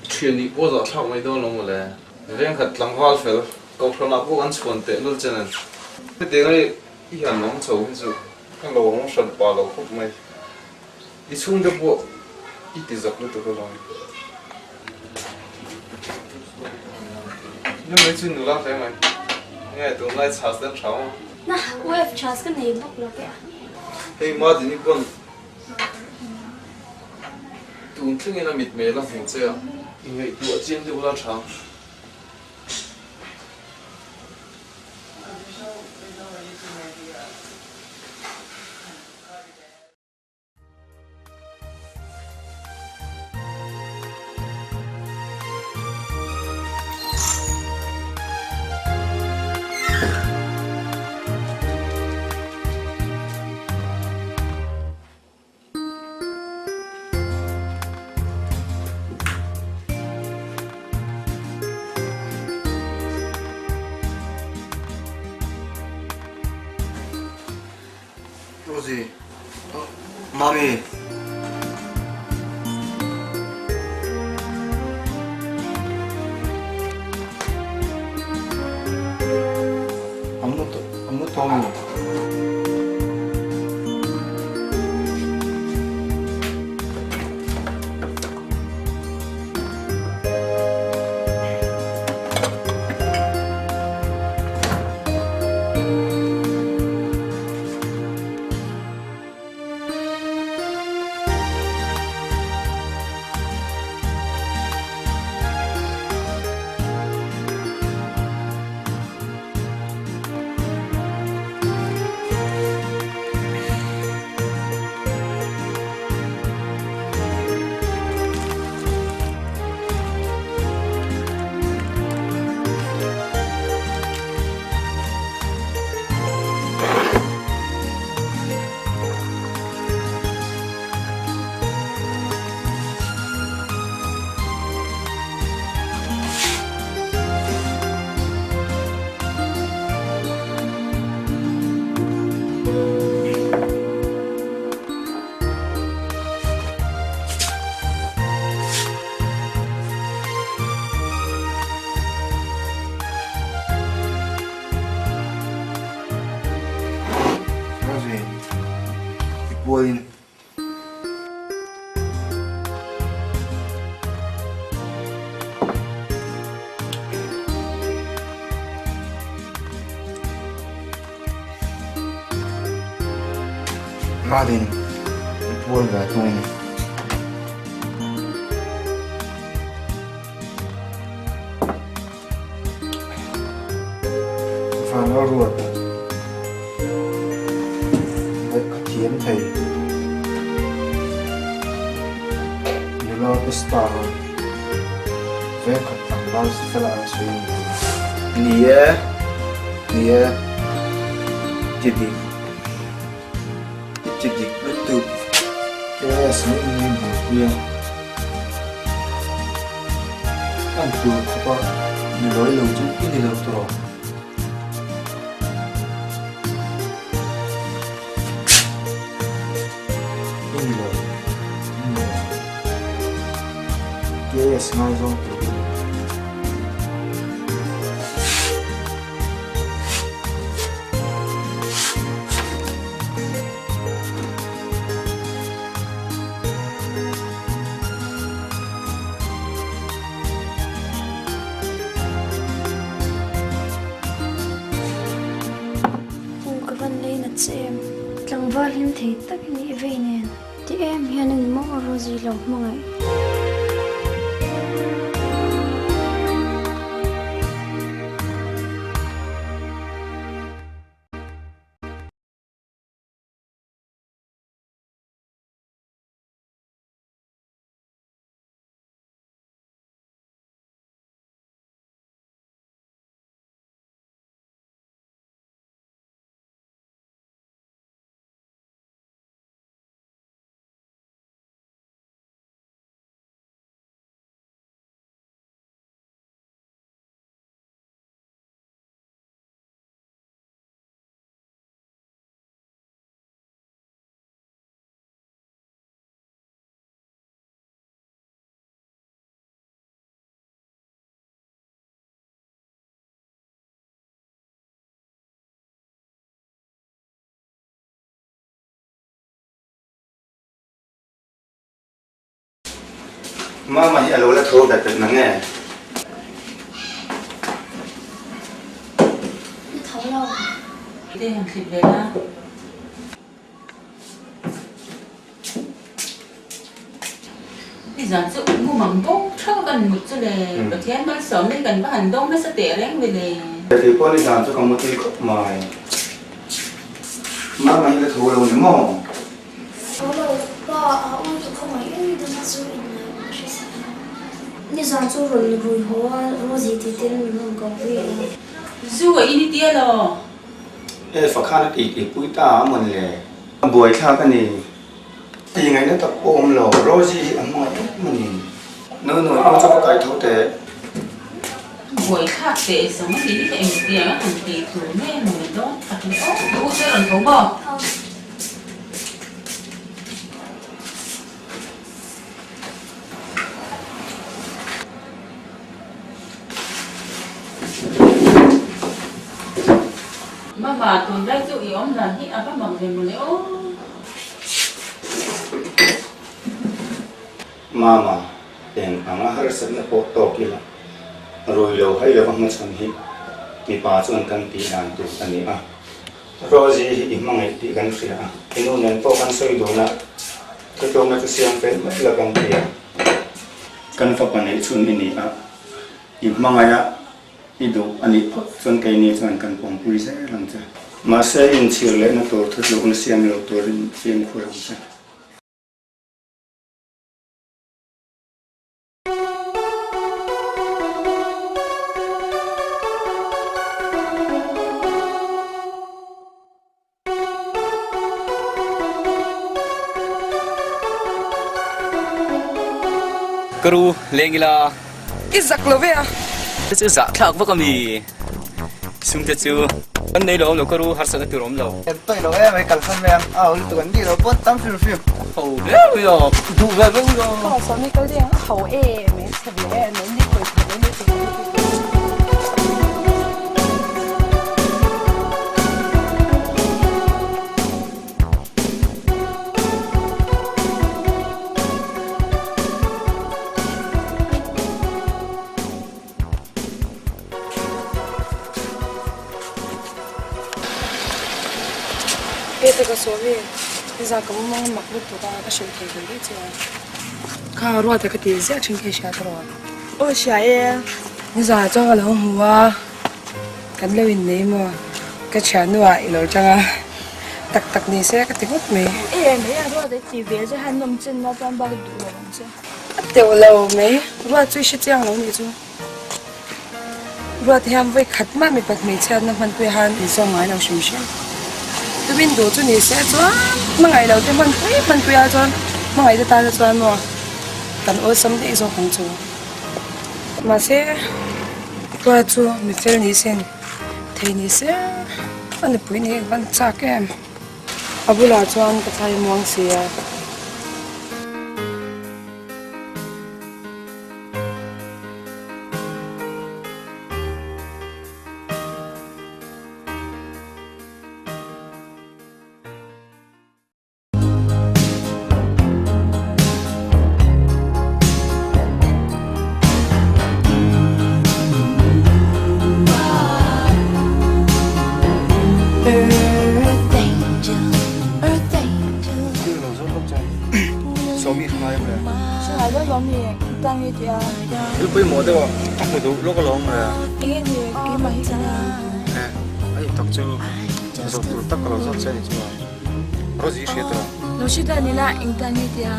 thian nih pawh zah thlak mai dawn lo maw le. Vengkhat tlangval fel Kohhranah pawh kan chhuan teh lul che nen. Hetiang a i han awm chho hi chu ka lo awm hran pah lo khawp mai. I chhungte pawh i ti zak lutuk alawm. Ni mai chu nula hle mai. Nge tunlai chhas den tha maw? Na, UF chhas ka nei bawk lo ke a. Hei Madini pawn tun thlengin a mitmel a hmu che a. I ngaihtuah chiang deuh la tha. Rosie, Mami. An mu tawh mi? Rosie, i pualin. Martin, i pual ve thung. Van a ruat lehkha thiam thei. Nula te star a vengkhat tlangval. Ramsifela an sawi a ni. Ni e, ni e, ti dik, i ti dik lutuk. KS mai in buaipui a, an tur khawp a, ni lawi lo chu i ni lo tawh. I ni lo, i ni lo. KS ngaizawng tur i ni. U ka van lei nat che em? Tlangval hlim thei tak i nih vei nen. Ti em hian a ni maw Rosie lo hmangaih. Mama hi a lo la tho bet bet mang e. I tho lo. Te han thlip ve la. I zan chu mu mang dawng theuh kan mut chu le Pathian malsawmna hi kan va han dawng nasa teh reng ve le. Kei pawh ni zan chu ka mutui khawp mai. Mama hi la tho lo ni maw? Tho lo pa a u tu khawngaih em dama chu in ngaih ka hre si a. Ni zan chu rawn rui haw a Rosie tih ten min rawn ko ve a. Zu a in i tia lo. E fakhan a tih tih pui ta a mawn le. A buaithlak a ni. Tih ngaihna tak pawh awm lo. Rosie hi a hmangaih em a ni. No no i chu ka kai tho teh. Buaithlak teh zawng a nih hi ka engtiang a han tih tur nge maw dawn tak le aw. Ka u chu a rawn tho maw? Mama tun lai chu i awm dan hi a va mak ve mawle aw. Mama, eng anga harsatna pawh tawk ila, rui lo hai lova hmachhawn hi mipa chuan kan tih dan tur a ni a. Rosie hi i hmangaih tih kan hria a, i nu nen pawh kan sawi dun a, thutlukna chu siam fel mai la kan ti a. Kan fapa neih chhun i ni a, i hmangaih a, i duh a nih phawt chuan keini chuan kan pawmpui zel ang che. Mahse, inchhir lehna tur thutlukna siam lo turin fimkhur ang che. Ka ru leng ila. I zak lo ve a. Te chu zah thlak vak a mi. Sum te chu kan nei lo awm lo ka ru harsatna tur awm lo. Kan paih lo em ai kalsan mai ang a ho lutuk an nih lo pawh tam hrim hrim. Ho hle mai a duh ve vek a. Ka sawmi kal ding a ho em ai chhe ve em ai ni khawi khawi ni chu. Pete ka sawm i, nizan ka mumang mak lutuk a, ka hrilh thei ve rih chu a. Kha ruata ka tih ziah thin kha i hria ta rawh. Aw hria e. Nizan chuan ka lo hmu a, kan lo innei maw? Ka thiannu ah i lo tang a, tak tak ni se ka ti ngawt mai. E mai a, ruata i tih ve zia hian nawm chin na chuan bak duh lo ang che. A teuh lo mai, ruat chu i hre chiang lo nih chu. Ruat hian vawi khat mah mipat hmeichhiatna hmanpui han inzawm ngai lo hrim hrim. Tumin duh chu ni se chuan hmangaih lo te hmanpui hmanpui ah chuan hmangaih te tana chuan maw kan awlsam daih zawk ang chu. Mahse Ruat chu mi fel ni sin thei ni se a nupui nih van chak em. A bulah chuan ka thlai muang si a. Thil pawimawh deuh a a hmu duh lawk alawm le. Enge ni keimah hi ka nia. E a in tak chu zawh tur tak ka lo zawt che a ni chu a. Rosie i hria tawh. Lo hre ta ni la eng tan nge tia.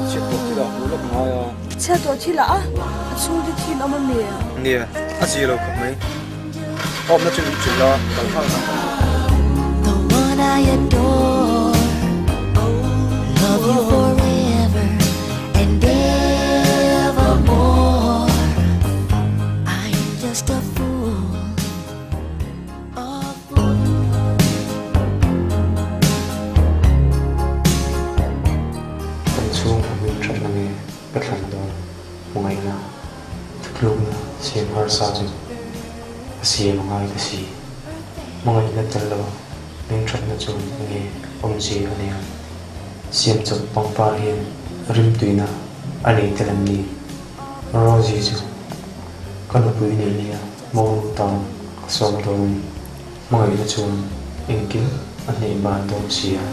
Chhiat tawh thil ah hmu lawk ngai a. Chhiat tawh thil ah a a chhungte thil awm a mi? Nia a zia lo khawp mai. Awmna chu min chulh a, kal nghal ang. The one I adore Love you forever and evermore I'm just a fool a fool Kan chhung a hming that lang e ka thlan dawn hmangaihna thutlukna siam harsa chu a siam a ngai ta si. Hmangaihna tel lo hming thatna chuan enge awmzia a nia. Siam chawp pangpar hian rimtuina a nei tel em ni? Rosie chu ka nupui nei nia Monu tan ka sawm dawn a ni. Hmangaihna chuan engkim a hneh ban dawn si a.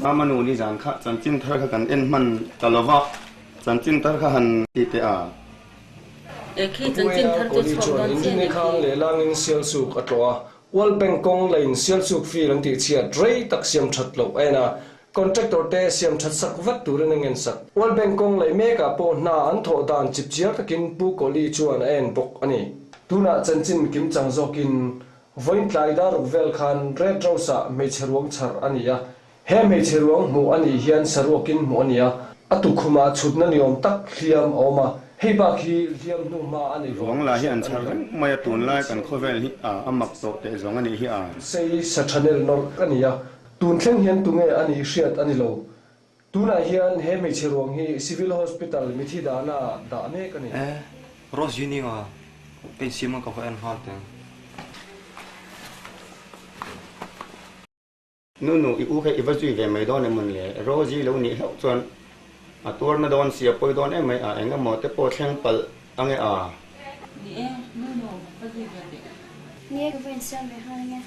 Mama nu ni zan kha chanchin thar kha kan en hman ta lova chanchin thar kha han ti teh a. Khi chanchin thar chu chhuak dawn chiah ni khi. Khang lehlangin Sialsuk a tlawh a, World Bank kawng leiin Sialsuk field an tihchhiat rei tak siam that loh a en a, contractor te siam that sak vat turin a ngensak. World Bank kawng lei mekah pawh hna an thawh dan chipchiar takin Pu Kohli chuan a en bawk a ni. Tunah chanchin kimchang zawkin vawiin tlai daruk vel khan Red Rose-ah hmeichhe ruang chhar a ni a, He hmeichhe ruang hmuh a nih hian saruakin hmuh a ni a, a tukhumah chhutna ni awm tak hliam a awm a, hei bak hi hliam hnu hma a nei lo Ruang lah hi an hriat a chhar ni lo. reng mai a, He tunlai hmeichhia kan hi khawvel hi a a mak tawh teh zawng a nih hi a. Sei sa thanel nawlh a ni a, tun thleng hian tunge a nih hriat a ni lo. Tunah hian he hmeichhe ruang hi Civil Hospital mithi dahna dah mek a ni. E, Rose Yininga ka insiam ang ka va en nghal teng. Nunu, i u kha i va zui ve mai dawn em mawn le? Rosie lo nih hlauh chuan a tuarna dawn si, a pawi dawn em mai a, eng emaw te pawh thleng palh ange a? Ni e, Nunu, va zui ve teh. Ni e, ka va insiam ve nghal ange.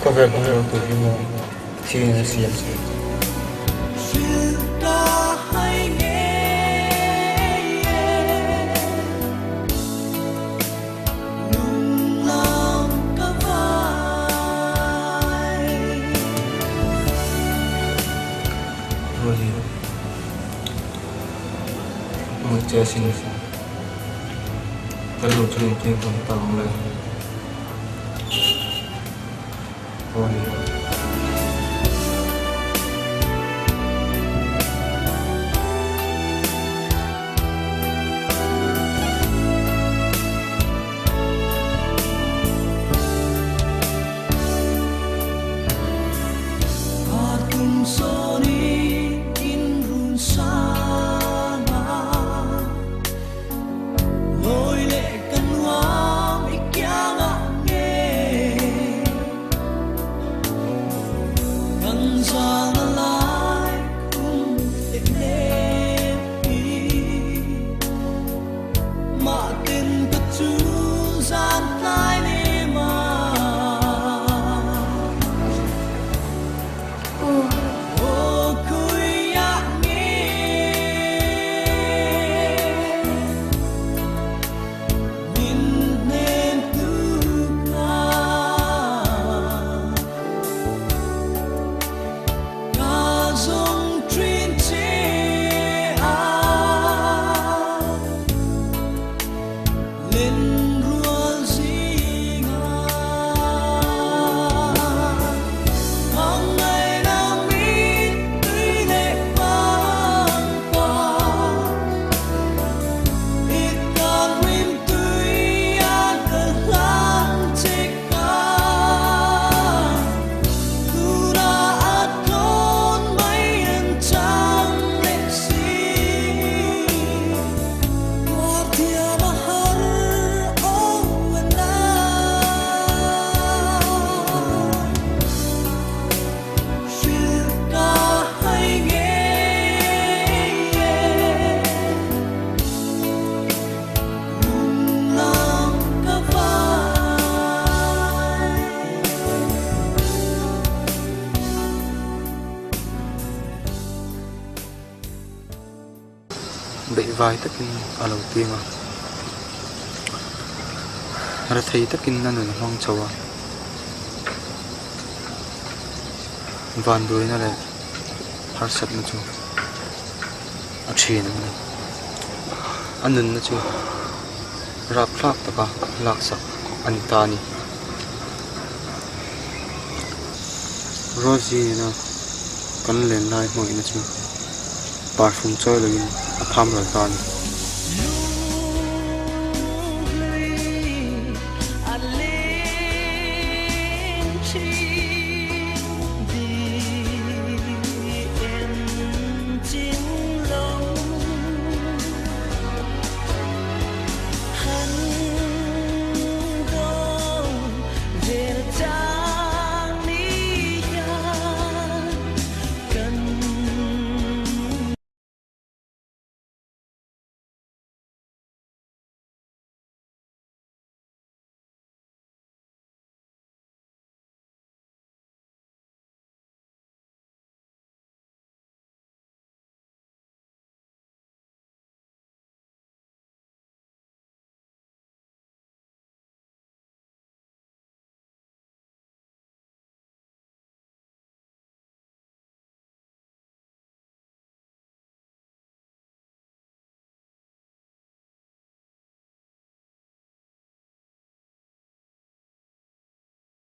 Khawvel hmang lo tur hi maw Pathian in a siam che. Rosie, hmangaih che asin. Ka lu chu engtin ka hmu tak ang le? Rosie. Beihvai takin a lo piang a, rethei takin a nun a hmang chho a, vanduaina leh harsatna chu a ṭhin a ni. A nunna chu rapthlak taka laksak a ni ta a ni. Rosie nena kan len lai hmangaihna chu parfum chawi loin a pham ral ta a ni.